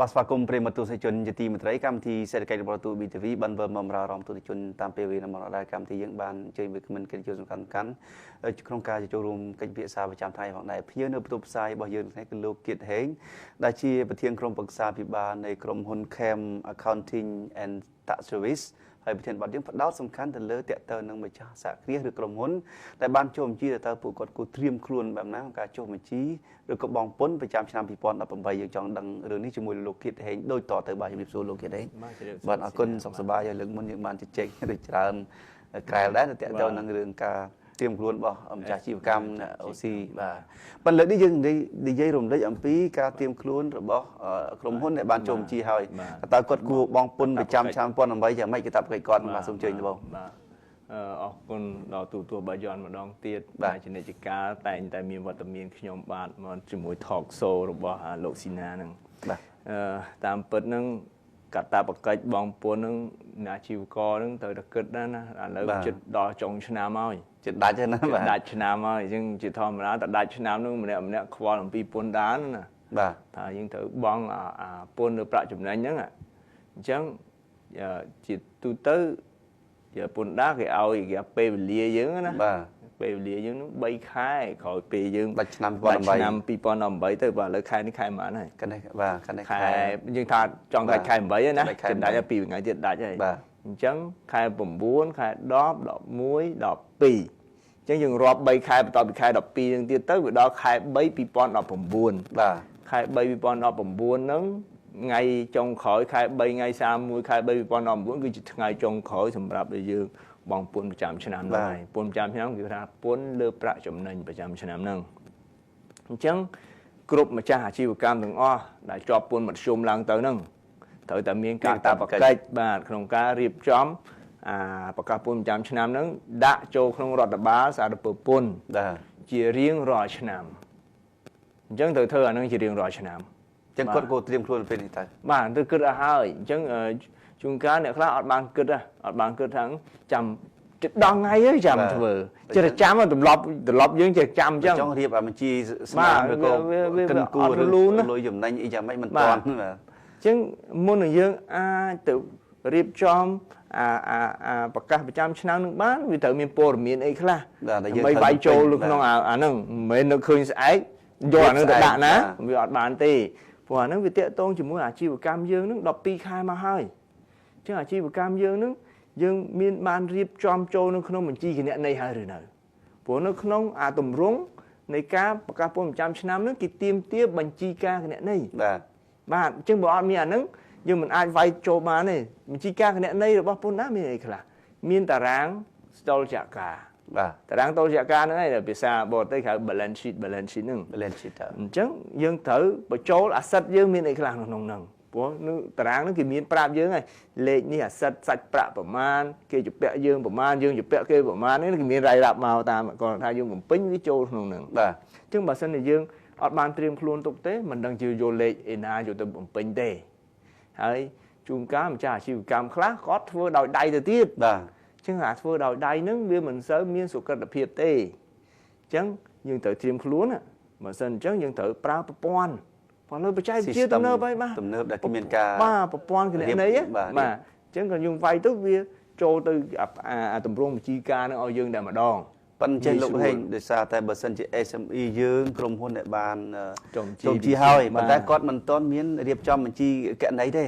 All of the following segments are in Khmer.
បាទស្វាគមន៍ប្រិយមិត្តទស្សនិកជនជាទីមេត្រីកម្មវិធីសេដ្ឋកិច្ចរបស់ទូ BTV បានវិលមកម្រារម្មណ៍ទស្សនិកជនតាមពេលវេលាមកដល់កម្មវិធីយើងបានអញ្ជើញវាគ្មិនកិត្តិយសសំខាន់ៗក្នុងការចូលរួមកិច្ចពិភាក្សាប្រចាំថ្ងៃផងដែរភ្ញៀវនៅបន្ទប់ផ្សាយរបស់យើងថ្ងៃគឺលោកគៀតហេងដែលជាប្រធានក្រុមប្រឹក្សាភិបាលនៃក្រុមហ៊ុន Cam Accounting and Tax Service ហើយប្រធានបទយើងផ្ដោតសំខាន់ទៅលើតកតើនឹងម្ចាស់សហគ្រាសឬក្រុមហ៊ុនដែលបានចុះបញ្ជីទៅតើពួកគាត់គួរត្រៀមខ្លួនបែបណាក្នុងការចុះបញ្ជីឬក៏បង់ពន្ធប្រចាំឆ្នាំ2018យើងចង់ដឹងរឿងនេះជាមួយលោកគៀតហេងដូចតទៅបាទជំរាបសួរលោកគៀតហេងបាទអរគុណសុខសប្បាយហើយលើកមុនយើងបានជជែកដូចច្រើនក្រែលដែរតកតើនឹងរឿងការត្រៀមខ្លួនរបស់ម្ចាស់ជីវកម្ម OC បាទប៉ុន្តែលើកនេះយើងនិយាយរំលេចអំពីការត្រៀមខ្លួនរបស់ក្រុមហ៊ុនដែលបានចូលបញ្ជីហើយតើគាត់គួរបង់ពន្ធប្រចាំឆ្នាំ2018យ៉ាងម៉េចគេតាប់កិច្ចគាត់បាទសូមអញ្ជើញបងបាទអរគុណដល់ទូទួលបាយ័នម្ដងទៀតបាទជានិច្ចកាលតែងតែមានវត្តមានខ្ញុំបាទមកជាមួយ talk show របស់លោកស៊ីណាហ្នឹងបាទតាមពិតហ្នឹងកតបកិច្ចបងពន្ធហ្នឹងអាជីវករហ្នឹងត្រូវតែគិតដែរណាឥឡូវជិតដល់ចុងឆ្នាំហើយជិតដាច់ហើយណាបាទដាច់ឆ្នាំហើយអញ្ចឹងជាធម្មតាតែដាច់ឆ្នាំហ្នឹងម្នាក់ម្នាក់ខ្វល់អំពីពន្ធដារណាបាទថាយើងត្រូវបង់អាពន្ធលើប្រាក់ចំណេញហ្នឹងអញ្ចឹងជាទូទៅជាពន្ធដារគេឲ្យគេពេលវេលាយើងណាបាទពេលវេលាយើងហ្នឹង3ខែក្រោយពេលយើងដាច់ឆ្នាំ2018ឆ្នាំ2018ទៅបាទឥឡូវខែនេះខែប៉ុន្មានហើយកនេះបាទកនេះខែយើងថាចង់ដាច់ខែ8ហើយណាជិតដាច់ហើយ2ថ្ងៃទៀតដាច់ហើយបាទអញ្ចឹងខែ9ខែ10 11 12អញ្ចឹងយើងរាប់3ខែបន្ទាប់ពីខែ12នឹងទៀតទៅវាដល់ខែ3 2019បាទខែ3 2019ហ្នឹងថ្ងៃចុងក្រោយខែ3ថ្ងៃ31ខែ3 2019គឺជាថ្ងៃចុងក្រោយសម្រាប់ឲ្យយើងបង់ពន្ធប្រចាំឆ្នាំហ្នឹងហើយពន្ធប្រចាំឆ្នាំគេថាពន្ធលើប្រាក់ចំណេញប្រចាំឆ្នាំហ្នឹងអញ្ចឹងគ្រប់ម្ចាស់អាជីវកម្មទាំងអស់ដែលជាប់ពន្ធមធ្យមឡើងទៅហ្នឹងត្រូវតែមានការតាបកិច្ចបាទក្នុងការរៀបចំអាប្រកាសពន្ធប្រចាំឆ្នាំហ្នឹងដាក់ចូលក្នុងរដ្ឋបាលសារពើពន្ធបាទជារៀងរាល់ឆ្នាំអញ្ចឹងត្រូវធ្វើអាហ្នឹងជារៀងរាល់ឆ្នាំអញ្ចឹងគាត់គួរត្រៀមខ្លួនពេលនេះទៅបាទទៅគិតឲ្យហើយអញ្ចឹងជួនកាលអ្នកខ្លះអត់បានគិតអត់បានគិតថាចាំជិតដល់ថ្ងៃហើយចាំធ្វើចេះតែចាំទម្លាប់យើងចេះចាំអញ្ចឹងចង់រៀបអាបញ្ជីស្នាមឬក៏គិនគូឬលុយចំណេញអីយ៉ាងម៉េចមិនតាន់បាទអញ្ចឹងមុននឹងយើងអាចទៅរៀបចំអាអាអាប្រកាសប្រចាំឆ្នាំនឹងបានវាត្រូវមានព័ត៌មានអីខ្លះដើម្បីវាយចូលនៅក្នុងអាហ្នឹងមិនមែននៅឃើញស្អែកយកអាហ្នឹងទៅដាក់ណាវាអត់បានទេព្រោះអាហ្នឹងវាតាក់ទងជាមួយអាជីវកម្មយើងហ្នឹង12ខែមកហើយអញ្ចឹងអាជីវកម្មយើងហ្នឹងយើងមានបានរៀបចំចូលនៅក្នុងបញ្ជីគណនេយ្យហើយឬនៅព្រោះនៅក្នុងអាទម្រង់នៃការប្រកាសពន្ធប្រចាំឆ្នាំហ្នឹងគេទាមទារបញ្ជីការគណនេយ្យបាទបាទអញ្ចឹងបើអត់មានអាហ្នឹងយើងមិនអាចវាយចូលបានទេបញ្ជីការគណនេយ្យរបស់ពន្ធដារមានអីខ្លះមានតារាងស្តុលចការបាទតារាងតុលចការហ្នឹងឯងភាសាបរទេសគេហៅ balance sheet balance sheet ហ្នឹង balance sheet អញ្ចឹងយើងត្រូវបញ្ចូលអាសិតយើងមានអីខ្លះក្នុងហ្នឹងព្រោះនៅតារាងហ្នឹងគេមានប្រាប់យើងហើយលេខនេះអាសិតសាច់ប្រាក់ប្រមាណគេជំពាក់យើងប្រមាណយើងជំពាក់គេប្រមាណនេះគេមានរាយរាប់មកតាមគាត់ថាយើងបំពេញវាចូលក្នុងហ្នឹងបាទអញ្ចឹងបើសិនជាយើងអត់បានត្រៀមខ្លួនទុកទេមិនដឹងជាយកលេខឯណាយកទៅបំពេញទេហើយជួនកាលម្ចាស់អាជីវកម្មខ្លះគាត់ធ្វើដោយដៃទៅទៀតបាទអញ្ចឹងអាធ្វើដោយដៃហ្នឹងវាមិនសូវមានសុក្រឹតភាពទេអញ្ចឹងយើងត្រូវត្រៀមខ្លួនបើសិនអញ្ចឹងយើងត្រូវប្រើប្រព័ន្ធព្រោះលើបច្ចេកវិទ្យាទំនើបហើយបាទទំនើបដែលគេមានការបាទប្រព័ន្ធគណនេយ្យបាទអញ្ចឹងក៏យើងវាយទៅវាចូលទៅអាទម្រង់បញ្ជីការនឹងឲ្យយើងតែម្ដងប៉ុន្តែលោកហេងដោយសារតែបើសិនជា SME យើងក្រុមហ៊ុនដែលបានចុះបញ្ជីហើយប៉ុន្តែគាត់មិនទាន់មានរៀបចំបញ្ជីគណនេយ្យទេ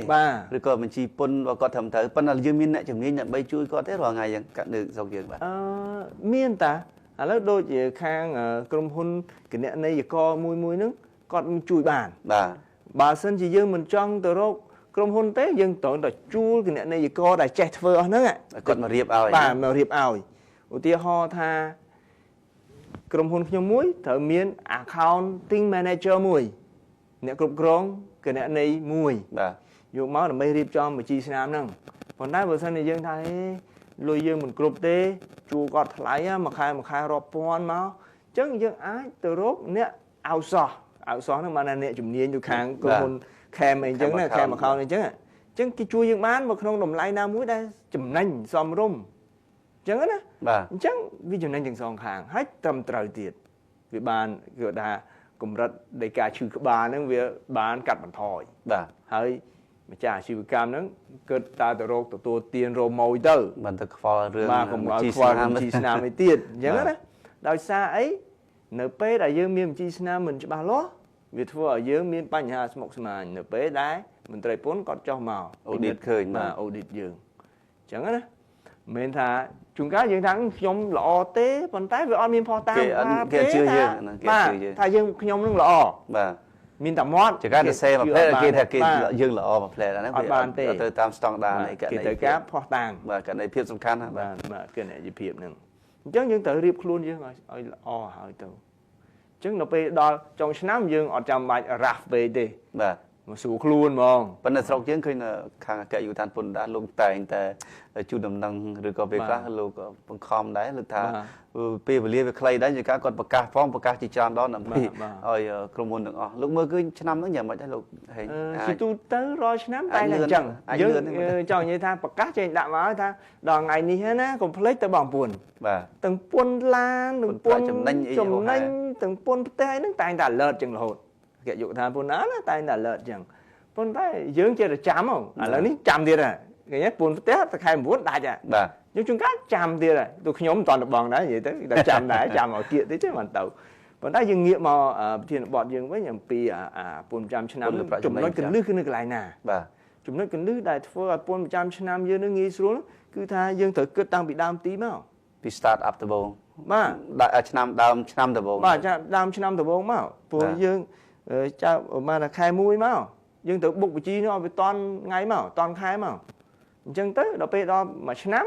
ឬក៏បញ្ជីពន្ធរបស់គាត់ត្រឹមត្រូវប៉ុន្តែយើងមានអ្នកជំនាញដើម្បីជួយគាត់ទេរាល់ថ្ងៃយ៉ាងកាត់នៅស្រុកយើងបាទមានតាឥឡូវដូចជាខាងក្រុមហ៊ុនគណនេយ្យករមួយមួយហ្នឹងគាត់ជួយបានបាទបើសិនជាយើងមិនចង់ទៅរកក្រុមហ៊ុនទេយើងត្រូវតែជួលគណនេយ្យករដែលចេះធ្វើអស់ហ្នឹងគាត់មករៀបឲ្យបាទមករៀបឲ្យឧទាហរណ៍ថាក្រុមហ៊ុនខ្ញុំមួយត្រូវមាន accounting manager មួយអ្នកគ្រប់គ្រងគណនេយ្យមួយបាទយកមកដើម្បីរៀបចំបញ្ជីស្នាមហ្នឹងប៉ុន្តែបើសិនជាយើងថាហេលុយយើងមិនគ្រប់ទេជួលគាត់ថ្លៃមួយខែមួយខែរាប់ពាន់មកអញ្ចឹងយើងអាចទៅរកអ្នកអោសោះអោសោះហ្នឹងបានថាអ្នកជំនាញទៅខាងក្រុមហ៊ុន Cam អីចឹងណា Cam account អីចឹងអញ្ចឹងគេជួយយើងបានមកក្នុងតម្លៃណាមួយដែលចំណេញសមរម្យអញ្ចឹងណាបាទអញ្ចឹងវាចំណេញទាំងសងខាងហើយត្រឹមត្រូវទៀតវាបានគេថា កម្រិតនៃការឈឺក្បាលហ្នឹងវាបានកាត់បន្ថយ បាទ ហើយម្ចាស់អាជីវកម្មហ្នឹងគិតតើទៅរកទទួលទានរម៉ួយទៅ មិនទៅខ្វល់រឿង បាទកុំឲ្យខ្វល់បញ្ជីស្នាមអីទៀតអញ្ចឹងណាដោយសារអីនៅពេលដែលយើងមានបញ្ជីស្នាមមិនច្បាស់លាស់វាធ្វើឲ្យយើងមានបញ្ហាស្មុគស្មាញនៅពេលដែលមន្ត្រីពន្ធគាត់ចុះមក audit ឃើញ បាទ audit យើងអញ្ចឹងណាមិនមែនថាជួនកាលយើងថាខ្ញុំល្អទេប៉ុន្តែវាអត់មានផុសតាង គេជឿយើងគេជឿយើង ថាយើងខ្ញុំនឹងល្អ បាទ មានតែមាត់ ជាការទៅសេមួយផ្លែគេថាគេយើងល្អមួយផ្លែហ្នឹង វាអត់ទេ ទៅតាមស្តង់ដារនៃកណ ីគេត្រូវការផុសតាង បាទកណីភាពសំខាន់ណា បាទបាទគណនីភាពហ្នឹងអញ្ចឹងយើងត្រូវរៀបខ្លួនយើងឲ្យល្អហើយទៅអញ្ចឹងដល់ពេលដល់ចុងឆ្នាំយើងអត់ចាំបាច់រ៉ាស់ពេកទេ បាទ មកសួរខ្លួនហ្មង ប៉ុន្តែស្រុកយើងឃើញខាងអគ្គនាយកដ្ឋានពន្ធដារលោកតែងតែជូនដំណឹងឬក៏ពេលខ្លះលោកបង្ខំដែរលោកថាពេលវេលាវាខ្លីដែរជាការគាត់ប្រកាសផងប្រកាសជាច្រើនដងដើម្បីឲ្យក្រុមហ៊ុនទាំងអស់លោកមើលឃើញឆ្នាំហ្នឹងយ៉ាងម៉េចដែរលោក ហេងជាទូទៅរាល់ឆ្នាំតែតែអញ្ចឹងយើងចង់និយាយថាប្រកាសចេញដាក់មកថាដល់ថ្ងៃនេះណាកុំភ្លេចទៅបងពន្ធ បាទ ទាំងពន្ធឡានទាំងពន្ធ ចំណេញអី ចំណេញទាំងពន្ធផ្ទះហ្នឹងតែងតែ alert ចឹងរហូតអគ្គនាយកដ្ឋានពន្ធដារតែងតែ alert ចឹងប៉ុន្តែយើងចេះតែចាំឥឡូវនេះចាំទៀតហ่ะឃើញទេពន្ធផ្ទះតែខែ9ដាច់ហ่ะ បាទ យើងជួនកាលចាំទៀតហើយទូខ្ញុំមិនតាន់តបងដែរនិយាយទៅតែចាំដែរចាំឲ្យគៀកតិចទេបានទៅប៉ុន្តែយើងងាកមកប្រធានបទយើងវិញអំពីអាពន្ធប្រចាំឆ្នាំចំណុចកលឹះគឺនៅកន្លែងណា បាទ ចំណុចកលឹះដែលធ្វើឲ្យពន្ធប្រចាំឆ្នាំយើងនឹងងាយស្រួលគឺថាយើងត្រូវគិតតាំងពីដើមទីមក ពី start up ដំបូង បាទ ឆ្នាំដើមឆ្នាំដំបូង បាទដើមឆ្នាំដំបូងមកព្រោះយើងចាប់មកតែខែ1មកយើងត្រូវបុកបញ្ជីនោះឲ្យវាតន់ថ្ងៃមកតន់ខែមកអញ្ចឹងទៅដល់ពេលដល់មួយឆ្នាំ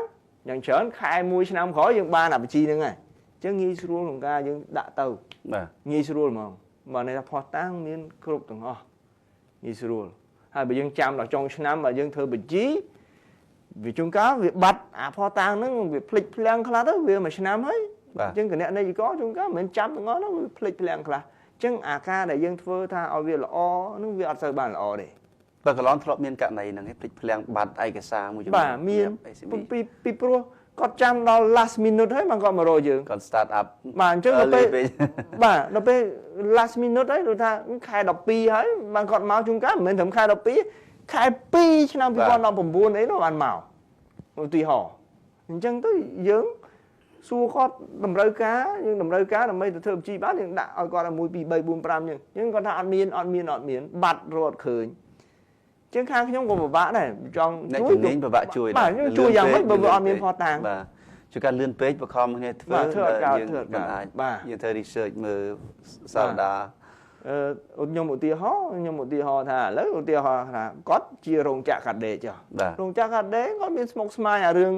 យ៉ាងច្រើនខែ1ឆ្នាំក្រោយយើងបានអាបញ្ជីហ្នឹងហើយអញ្ចឹងងាយស្រួលក្នុងការយើងដាក់ទៅ បាទ ងាយស្រួលហ្មងបើន័យថាផុសតាងមានគ្រប់ទាំងអស់ងាយស្រួលហើយបើយើងចាំដល់ចុងឆ្នាំបើយើងធ្វើបញ្ជីវាជួនកាលវាបាត់អាផុសតាងហ្នឹងវាភ្លេចភ្លាំងខ្លះទៅវាមួយឆ្នាំហើយអញ្ចឹងគណនេយ្យករជួនកាលមិនមែនចាំទាំងអស់ហ្នឹងវាភ្លេចភ្លាំងខ្លះអញ្ចឹងអាការដែលយើងធ្វើថាឲ្យវាល្អហ្នឹងវាអត់សូវបានល្អទេ បើកន្លងធ្លាប់មានករណីហ្នឹងឯងភ្លេចភ្លាំងបាត់ឯកសារមួយចំនួន បាទមានពីពីព្រោះគាត់ចាំដល់ last minute ហើយបានគាត់មករកយើង គាត់ start up បាទអញ្ចឹងដល់ពេលបាទដល់ពេល last minute ហើយដូចថាខែ12ហើយបានគាត់មកជួនកាលមិនមែនត្រឹមខែ12ខែ2ឆ្នាំ2019អីនោះបានមកឧទាហរណ៍អញ្ចឹងទៅយើងសួរគាត់តម្រូវការយើងតម្រូវការដើម្បីទៅធ្វើបញ្ជីបានយើងដាក់ឲ្យគាត់1 2 3 4 5អញ្ចឹងយើងគាត់ថាអត់មានអត់មានអត់មានបាត់រត់ឃើញជាងខាងខ្ញុំក៏ពិបាកដែរចង់ ជួយអ្នកជំនាញពិបាកជួយ បាទខ្ញុំជួយយ៉ាងម៉េចបើវាអត់មានផុសតាង បាទជួយការលឿនពេកបខំគ្នាធ្វើ ធ្វើអត់កើតធ្វើអត់កើត បាទយើងធ្វើ research មើលសាវតា ខ្ញុំឧទាហរណ៍ខ្ញុំឧទាហរណ៍ថាឥឡូវឧទាហរណ៍ថាគាត់ជារោងចក្រកាត់ដេរចុះរោងចក្រកាត់ដេរគាត់មានស្មុគស្មាញអារឿង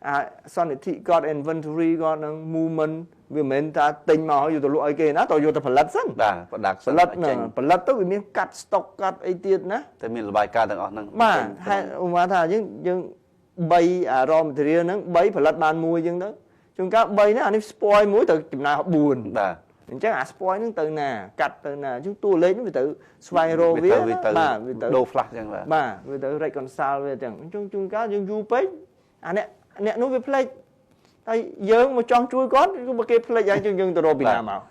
អាសន្និធិគាត់ inventory គាត់នឹង movement វាមិនមែនថាទិញមកយកទៅលក់ឲ្យគេណាតើយកទៅផលិតសិន បាទ product ផលិតផលិតទៅវាមានកាត់ stock កាត់អីទៀតណា តែមានរបាយការណ៍ទាំងអស់ហ្នឹង បាទហើយឧបមាថាយើងយើង3អា raw material ហ្នឹង3ផលិតបានមួយអញ្ចឹងទៅជួនកាល3នេះអានេះ spoil មួយទៅចំណាយ4 បាទ អញ្ចឹងអា spoil ហ្នឹងទៅណាកាត់ទៅណាអញ្ចឹងតួលេខហ្នឹងវាទៅស្វែងរកវា បាទវាទៅដូរ flash អញ្ចឹងបាទ បាទវាទៅ reconcile វាអញ្ចឹងអញ្ចឹងជួនកាលយើងយូរពេកអាអ្នកអ្នកនោះវាភ្លេចហើយយើងមកចង់ជួយគាត់គឺបើគេភ្លេចហើយយើងទៅរកពីណាមក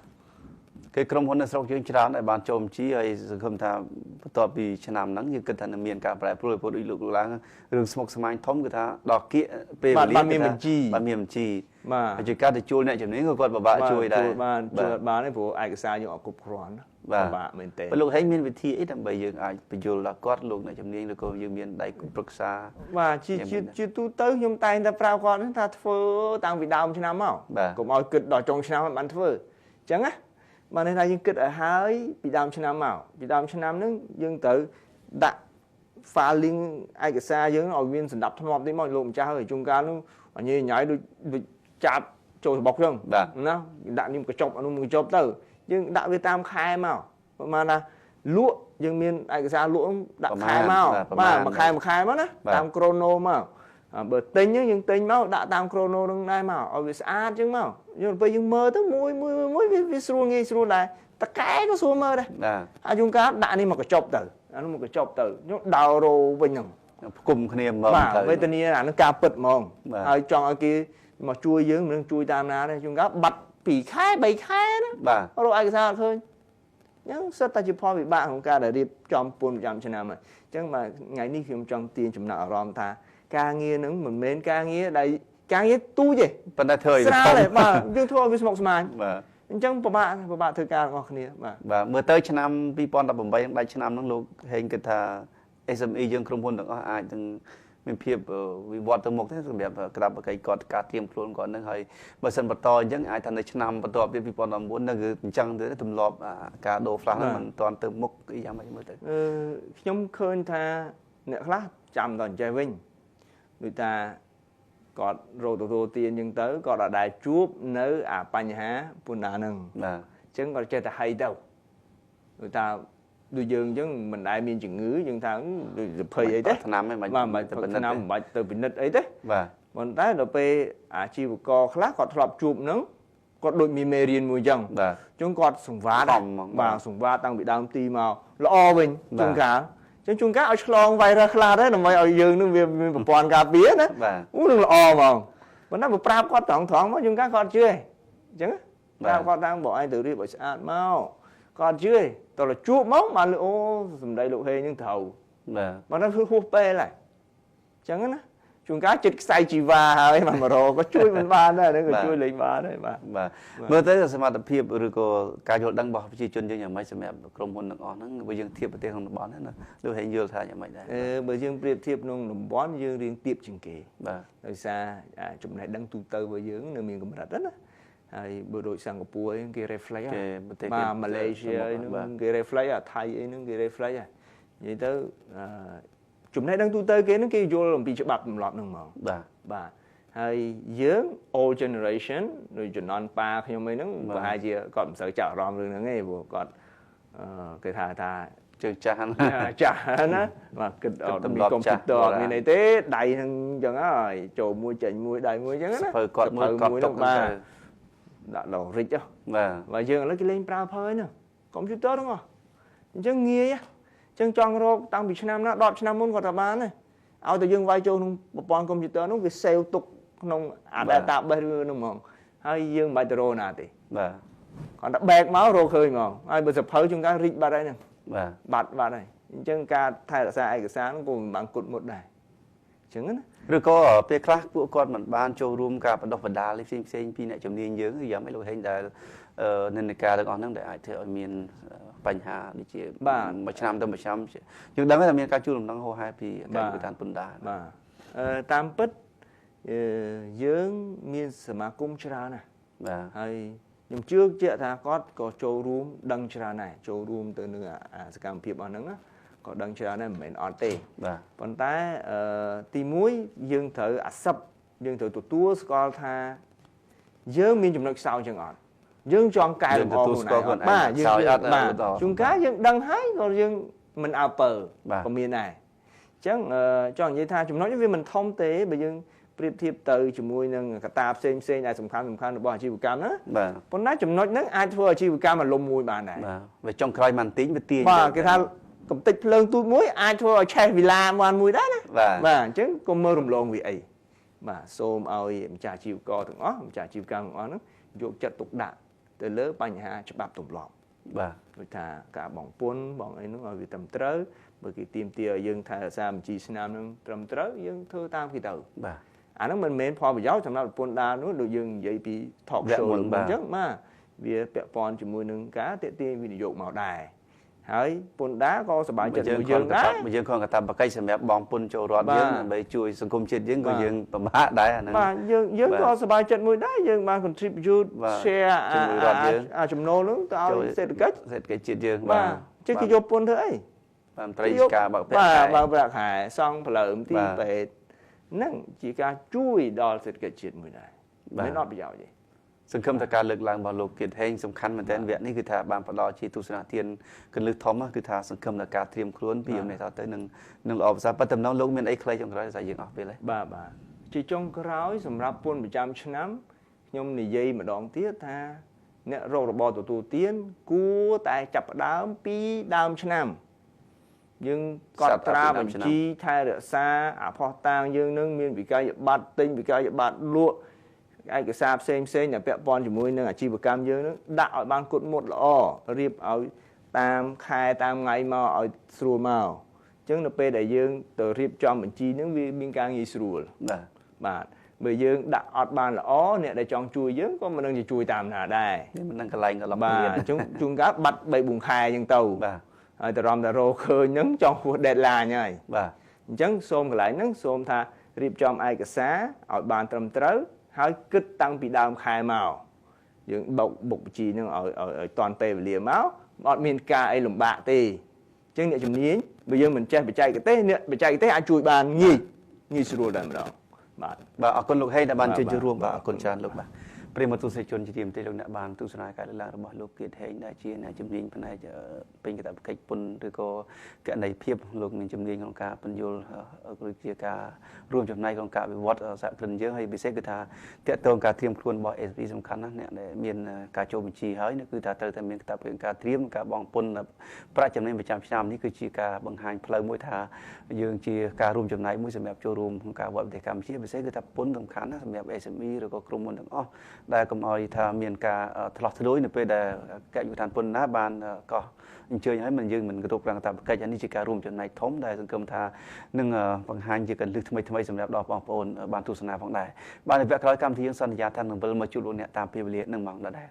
គេក្រុមហ៊ុននៅស្រុកយើងច្រើនដែលបានចូលបញ្ជីហើយសង្ឃឹមថាបន្ទាប់ពីឆ្នាំហ្នឹងយើងគិតថានឹងមានការប្រែប្រួលព្រោះដូចលោកឡើងរឿងស្មុគស្មាញធំគឺថាដល់គៀកពេលវេលា បាទមានបញ្ជី បាទមានបញ្ជី បាទ ហើយជាការទៅជួលអ្នកជំនាញក៏គាត់ពិបាកជួយដែរ បានជួយអត់បានទេព្រោះឯកសារយើងអត់គ្រប់គ្រាន់ បាទ ពិបាកមែនទេ បើលោកហេងមានវិធីអីដើម្បីយើងអាចបញ្យល់ដល់គាត់លោកអ្នកជំនាញឬក៏យើងមានដៃគូប្រឹក្សា បាទជាជាជាទូទៅខ្ញុំតែងតែប្រាប់គាត់ហ្នឹងថាធ្វើតាំងពីដើមឆ្នាំមក បាទ កុំឲ្យគិតដល់ចុងឆ្នាំឲ្យបានធ្វើអញ្ចឹងណាបានន័យថាយើងគិតឲ្យហើយពីដើមឆ្នាំមកពីដើមឆ្នាំហ្នឹងយើងត្រូវដាក់ filing ឯកសារយើងឲ្យមានសណ្ដាប់ធ្នាប់តិចមកលោកម្ចាស់អើយជួនកាលនោះអញញ៉ៃដូចដូចចាប់ចូលសបុកចឹង បាទ ណាដាក់នេះមកកញ្ចប់អានោះមកកញ្ចប់ទៅយើងដាក់វាតាមខែមកប្រហែលណាលក់យើងមានឯកសារលក់ហ្នឹងដាក់ខែមកបាទមួយខែមួយខែមកណាតាមក្រូណូមកបើទិញហ្នឹងយើងទិញមកដាក់តាមក្រូណូហ្នឹងដែរមកឲ្យវាស្អាតចឹងមកយើងពេលយើងមើលទៅមួយមួយមួយវាស្រួលងាយស្រួលដែរតកែក៏ស្រួលមើលដែរ បាទ ហើយជួនកាលដាក់នេះមកកញ្ចប់ទៅអានោះមកកញ្ចប់ទៅខ្ញុំដោរោវិញហ្នឹង ផ្គុំគ្នាមក បាទ ទៅ វេទនាអានឹងការពិតហ្មង បាទ ហើយចង់ឲ្យគេមកជួយយើងមិននឹងជួយតាមណាទេជួនកាលបាត់2ខែ3ខែណា បាទ រកឯកសារអត់ឃើញ អញ្ចឹងសុទ្ធតែជាផលវិបាកក្នុងការដែលរៀបចំពន្ធប្រចាំឆ្នាំហើយអញ្ចឹងបាទថ្ងៃនេះខ្ញុំចង់ទាញចំណាប់អារម្មណ៍ថាការងារហ្នឹងមិនមែនការងារដែលការងារទូចទេប៉ុន្តែធ្វើឲ្យស្រាលទេបាទយើងធ្វើឲ្យវាស្មុគស្មាញបាទអញ្ចឹងពិបាកធ្វើការរបស់គ្នាបាទបាទមើលទៅឆ្នាំ2018ដាច់ឆ្នាំហ្នឹងលោកហេងគិតថា SME យើងក្រុមហ៊ុនទាំងអស់អាចនឹងមានភាពវិវត្តទៅមុខទេសម្រាប់ក្តាប់បកិច្ចគាត់ការត្រៀមខ្លួនគាត់នឹងហើយបើសិនបន្តអញ្ចឹងអាចថានៅឆ្នាំបន្ទាប់ពី2019នឹងគឺអញ្ចឹងទៅទម្លាប់ការដូរផ្លាស់ហ្នឹងមិនទាន់ទៅមុខអីយ៉ាងម៉េចមើលទៅខ្ញុំឃើញថាអ្នកខ្លះចាំដល់អញ្ចេះវិញដូចថាគាត់រកទទួលទានអញ្ចឹងទៅគាត់អត់ដែលជួបនៅអាបញ្ហាពន្ធដារហ្នឹងបាទអញ្ចឹងគាត់ចេះតែហៃទៅដូចថាដូចយើងអញ្ចឹងមិនដែលមានជំងឺយើងថាដូចសភ័យអីទេថ្នាំហ្នឹងមិនបាច់ទៅពិនិត្យថ្នាំមិនបាច់ទៅពិនិត្យអីទេបាទប៉ុន្តែដល់ពេលអាជីវករខ្លះគាត់ធ្លាប់ជួបហ្នឹងគាត់ដូចមានមេរៀនមួយអញ្ចឹងបាទអញ្ចឹងគាត់សង្វាតបាទសង្វាតតាំងពីដើមទីមកល្អវិញជួនកាលចឹងជួនកាលឲ្យឆ្លងវីរុសខ្លះដែរដើម្បីឲ្យយើងនឹងវាមានប្រព័ន្ធការពារណាអូនឹងល្អហ្មងប៉ុន្តែបើប្រាប់គាត់ត្រង់ៗមកជួនកាលគាត់ជឿឯងអញ្ចឹងប្រាប់គាត់តាមបងឯងទៅរៀបឲ្យស្អាតមកគាត់ជឿឯងតើជួបមកបានអូសំដីលោកហេងនឹងត្រូវបាទប៉ុន្តែហួសពេលហើយអញ្ចឹងណាជួនកាលចិត្តខ្សែជីវ៉ាហើយមករកក៏ជួយមិនបានដែរហ្នឹងក៏ជួយលេងបានដែរបាទបាទមើលទៅសមត្ថភាពឬក៏ការយល់ដឹងរបស់ប្រជាជនយើងយ៉ាងម៉េចសម្រាប់ក្រុមហ៊ុនទាំងអស់ហ្នឹងបើយើងធៀបប្រទេសក្នុងតំបន់ហ្នឹងណាលោកហេងយល់ថាយ៉ាងម៉េចដែរបើយើងប្រៀបធៀបក្នុងតំបន់យើងរៀងទាបជាងគេបាទដោយសារចំណេះដឹងទូទៅរបស់យើងនៅមានកម្រិតណាហើយបើដូចសិង្ហបុរីគេ reflect បាទម៉ាឡេស៊ីអីហ្នឹងគេ reflect អាថៃអីហ្នឹងគេ reflect និយាយទៅចំណេះដឹងទូទៅគេហ្នឹងគេយល់អំពីច្បាប់ទម្លាប់ហ្នឹងហ្មងបាទបាទហើយយើង old generation ដូចជំនាន់ប៉ាខ្ញុំអីហ្នឹងប្រហែលជាគាត់មិនសូវចាប់អារម្មណ៍រឿងហ្នឹងទេព្រោះគាត់គេថាជើងចាស់ណាចាស់ណាបាទគិតអត់មានកុំព្យូទ័រអត់មានអីទេដៃហ្នឹងអញ្ចឹងហើយចូលមួយចេញមួយដៃមួយអញ្ចឹងណា ធ្វើគាត់មួយគាត់ទុកបាទដាក់ដល់រិចហ៎បាទបើយើងឥឡូវគេលេងប្រើភើហ្នឹងកុំព្យូទ័រហ្នឹងអញ្ចឹងងាយអញ្ចឹងចង់រកតាំងពីឆ្នាំណា10ឆ្នាំមុនគាត់ថាបានដែរឲ្យតែយើងវាយចូលក្នុងប្រព័ន្ធកុំព្យូទ័រនោះវា save ទុកក្នុងអា database វានោះហ្មងហើយយើងមិនបាច់ទៅរកណាទេបាទគាត់តែបែកមករកឃើញហ្មងហើយបើសភៅជួនកាលរីកបាត់ហើយហ្នឹងបាទបាត់ហើយអញ្ចឹងការថែរក្សាឯកសារនោះក៏មិនបានគត់មុតដែរអញ្ចឹងណាឬក៏ពេលខ្លះពួកគាត់មិនបានចូលរួមការបណ្ដុះបណ្ដាលផ្សេងផ្សេងពីអ្នកជំនាញយើងយ៉ាងម៉េចលោកហេងដែលនិន្នាការទាំងអស់ហ្នឹងដែលអាចធ្វើឲ្យមានបញ្ហាដូចជាមួយឆ្នាំទៅមួយឆ្នាំយើងដឹងថាមានការជួលដំណឹងហោហែពីអគ្គនាយកដ្ឋានពន្ធដារបាទតាមពិតយើងមានសមាគមច្រើនណាស់បាទហើយខ្ញុំជឿជាក់ថាគាត់ក៏ចូលរួមដឹងច្រើនដែរចូលរួមទៅនឹងសកម្មភាពអស់ហ្នឹងក៏ដឹងច្រើនដែរមិនមែនអត់ទេបាទប៉ុន្តែទី1យើងត្រូវអាសឹបយើងត្រូវទទួលស្គាល់ថាយើងមានចំណុចខ្សោយចឹងអត់យើងចង់កែលម្អខ្លួនឯងបាទយើងបាទជួនកាលយើងដឹងហើយក៏យើងមិនអើពើក៏មានដែរអញ្ចឹងចង់និយាយថាចំណុចនេះវាមិនធំទេបើយើងប្រៀបធៀបទៅជាមួយនឹងកត្តាផ្សេងផ្សេងដែលសំខាន់របស់អាជីវកម្មណាបាទប៉ុន្តែចំណុចហ្នឹងអាចធ្វើអាជីវកម្មអាលំមួយបានដែរបាទវាចុងក្រោយមិនទីងវាទាញបាទគេថាកំតិចភ្លើងទូចមួយអាចធ្វើឲ្យឆេះវិឡាបានមួយដែរណាបាទអញ្ចឹងកុំមើលរំលងវាអីបាទសូមឲ្យម្ចាស់អាជីវករទាំងអស់ម្ចាស់អាជីវកម្មទាំងអស់ហ្នឹងយកចិត្តទុកដាក់ទៅលើបញ្ហាច្បាប់ទម្លាប់បាទដូចថាការបង់ពន្ធបងអីហ្នឹងឲ្យវាត្រឹមត្រូវបើគេទាមទារឲ្យយើងថែរក្សាបញ្ជីស្នាមហ្នឹងត្រឹមត្រូវយើងធ្វើតាមគេទៅបាទអាហ្នឹងមិនមែនផលប្រយោជន៍សម្រាប់ពន្ធដារនោះដូចយើងនិយាយពី talk show អញ្ចឹងបាទវាពាក់ព័ន្ធជាមួយនឹងការទាក់ទាញវិនិយោគមកដែរហើយពន្ធដារក៏សប្បាយចិត្តមួយយើងដែរយើងគ្រាន់តែតាមបកិច្ចសម្រាប់បងពន្ធចូលរដ្ឋយើងដើម្បីជួយសង្គមជាតិយើងក៏យើងពិបាកដែរអាហ្នឹងបាទយើងក៏សប្បាយចិត្តមួយដែរយើងបាន contribute share អាចំណូលហ្នឹងទៅឲ្យសេដ្ឋកិច្ចជាតិយើងបាទជិះគេយកពន្ធធ្វើអីបាទត្រីការបើកប្រាក់ខែបាទបើកប្រាក់ខែសង់ផ្លូវទីពេទ្យហ្នឹងជាការជួយដល់សេដ្ឋកិច្ចជាតិមួយដែរមិនអត់ប្រយោជន៍ទេសង្ឃឹមថាការលើកឡើងរបស់លោកគៀតហេងសំខាន់មែនទែនវគ្គនេះគឺថាបានផ្ដល់ជាទស្សនៈទានកលឹះធំគឺថាសង្ឃឹមថាការត្រៀមខ្លួនពីអំនេះតទៅនឹងល្អប្រសើរប៉ុន្តែតំណងលោកមានអីខ្លីចុងក្រោយថាយើងអស់ពេលហើយបាទបាទជាចុងក្រោយសម្រាប់ពន្ធប្រចាំឆ្នាំខ្ញុំនិយាយម្ដងទៀតថាអ្នករករបរទទួលទានគួរតែចាប់ផ្ដើមពីដើមឆ្នាំយើងកត់ត្រាបញ្ជីថែរក្សាអាផុសតាងយើងនឹងមានវិក័យប័ត្រទិញវិក័យប័ត្រលក់ឯកសារផ្សេងផ្សេងដែលពាក់ព័ន្ធជាមួយនឹងអាជីវកម្មយើងនឹងដាក់ឲ្យបានគត់មុតល្អរៀបឲ្យ តាមខែតាមថ្ងៃមកឲ្យស្រួលមកអញ្ចឹងនៅពេលដែលយើងទៅរៀបចំបញ្ជីហ្នឹងវាមានការងាយស្រួលបាទបាទបើយើងដាក់អត់បានល្អអ្នកដែលចង់ជួយយើងក៏មិននឹងจะជួយតាមណាដែរមិននឹងកន្លែងក៏លំបាកអញ្ចឹងជួនកាលបាត់3 4ខែអញ្ចឹងទៅបាទហើយតរំតែរកឃើញហ្នឹងចង់ហួស deadline ហើយបាទអញ្ចឹងសូមកន្លែងហ្នឹងសូមថារៀបចំឯកសារឲ្យបានត្រឹមត្រូវហើយគិតតាំងពីដើមខែមកយើងបុកបញ្ជីហ្នឹងឲ្យឲ្យតាន់ពេលវេលាមកអត់មានការអីលំបាកទេអញ្ចឹងអ្នកជំនាញបើយើងមិនចេះបច្ចេកទេសអ្នកបច្ចេកទេសអាចជួយបានងាយស្រួលដែរម្ដងបាទបាទអរគុណលោកហេងដែលបានជួយចូលរួមបាទអរគុណច្រើនលោកបាទប្រិយមិត្តទស្សនិកជនជាទីមេត្រីលោកអ្នកបានទស្សនាការលើកឡើងរបស់លោកគៀតហេងដែលជាអ្នកជំនាញផ្នែកពេញកាតព្វកិច្ចពន្ធឬក៏គណនេយ្យភាពលោកមានជំនាញក្នុងការពន្យល់ឬជាការរួមចំណែកក្នុងការវិវត្តសហគ្រិនយើងហើយពិសេសគឺថាទាក់ទងការត្រៀមខ្លួនរបស់ SB សំខាន់ណាស់អ្នកដែលមានការចូលបញ្ជីហើយគឺថាត្រូវតែមានកាតព្វកិច្ចការត្រៀមការបង់ពន្ធប្រាក់ចំណេញប្រចាំឆ្នាំនេះគឺជាការបង្ហាញផ្លូវមួយថាយើងជាការរួមចំណែកមួយសម្រាប់ចូលរួមក្នុងការវិវត្តប្រទេសកម្ពុជាពិសេសគឺថាពន្ធសំខាន់ណាស់សម្រាប់ SME ឬក៏ក្រុមហ៊ុនទាំងអស់ដែលកុំឲ្យថាមានការឆ្លោះធ្លួយនៅពេលដែលកយុទ្ធឋានពន្ធណាបានកោះអញ្ជើញហើយមិនយើងមិនគោរពតាមកាតព្វកិច្ចនេះជាការរួមចំណែកធំដែលសង្គមថានឹងបង្ហាញជាកលឹះថ្មីៗសម្រាប់ដល់បងប្អូនបានទស្សនាផងដែរបាទនៅវគ្គក្រោយកម្មវិធីយើងសន្យាថានឹងវិលមកជួបលោកអ្នកតាមពេលវេលានឹងម៉ោងដដែល